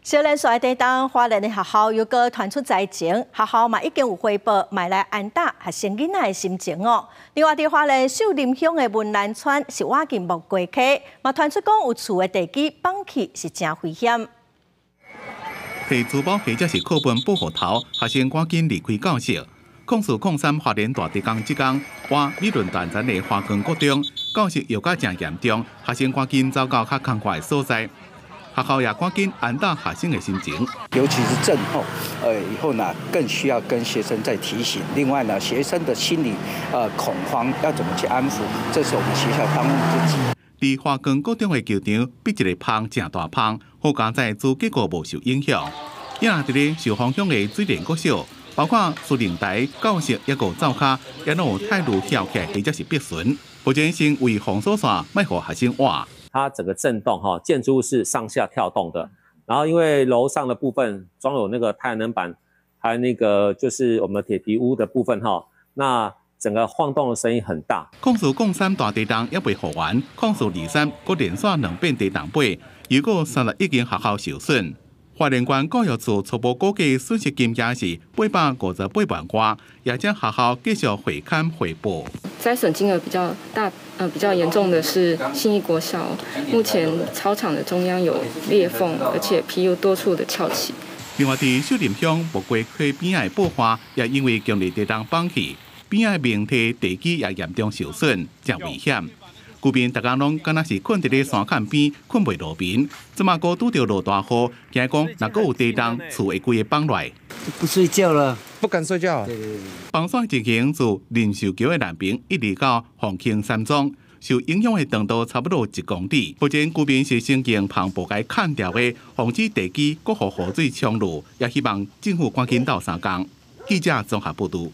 小連續地動，花蓮的學校猶閣傳出災情，學校嘛已經有回報，嘛來安搭學生囡仔的心情哦。另外，佇花蓮秀林鄉的文蘭村是倚近木瓜溪，嘛傳出講有厝的地基崩去，是誠危險。提書包或者是課本保護頭，學生趕緊離開教室。04-03花蓮大地震這工，倚美崙斷層的華光國中，教室搖甲誠嚴重，學生趕緊走到較空闊的所在。學校也趕緊安搭學生的心情。尤其是震後，以後呢更需要跟學生再提醒。另外呢，學生的心理恐慌要怎麼去安撫，這是我們學校當務之急。佇華光國中的球場，比一個蜂誠大蜂，好佳哉主結構無受影響。也佇咧受風響的水璉國小，包括司令台、教室抑閣灶跤，也攏有鐵路翹起來或者是破損。目前先圍封鎖線，莫予學生倚。它整個震動哈，建築物是上下跳動的，然後因為樓上的部分裝有那個太陽能板，還有那個就是我們的鐵皮屋的部分哈，那整個晃動的聲音很大。04-03大地動猶未復原，04-23閣連續兩遍地動八，又閣31間學校受損。花蓮縣教育處初步估計損失金額是858萬外，也請學校繼續會勘匯報。災損金額比較大，比較嚴重的是信義國小，目前操場的中央有裂縫，而且 PU 多處的翹起。另外，佇秀林鄉木瓜溪邊仔的寶華，也因為強烈地動崩去，邊仔的明堤地基也嚴重受損，誠危險。居民逐工攏敢若是睏佇咧山崁邊，睏袂落眠。這馬閣拄著落大雨，驚講若閣有地動，厝會規个崩落來。不睡覺了，不敢睡覺。崩山情形自仁壽橋的南爿一直到鳳慶山莊，受影響的長度差不多1公里。目前居民是先用帆布共崁牢的，防止地基閣予雨水沖落，也希望政府趕緊鬥相共。記者綜合報導。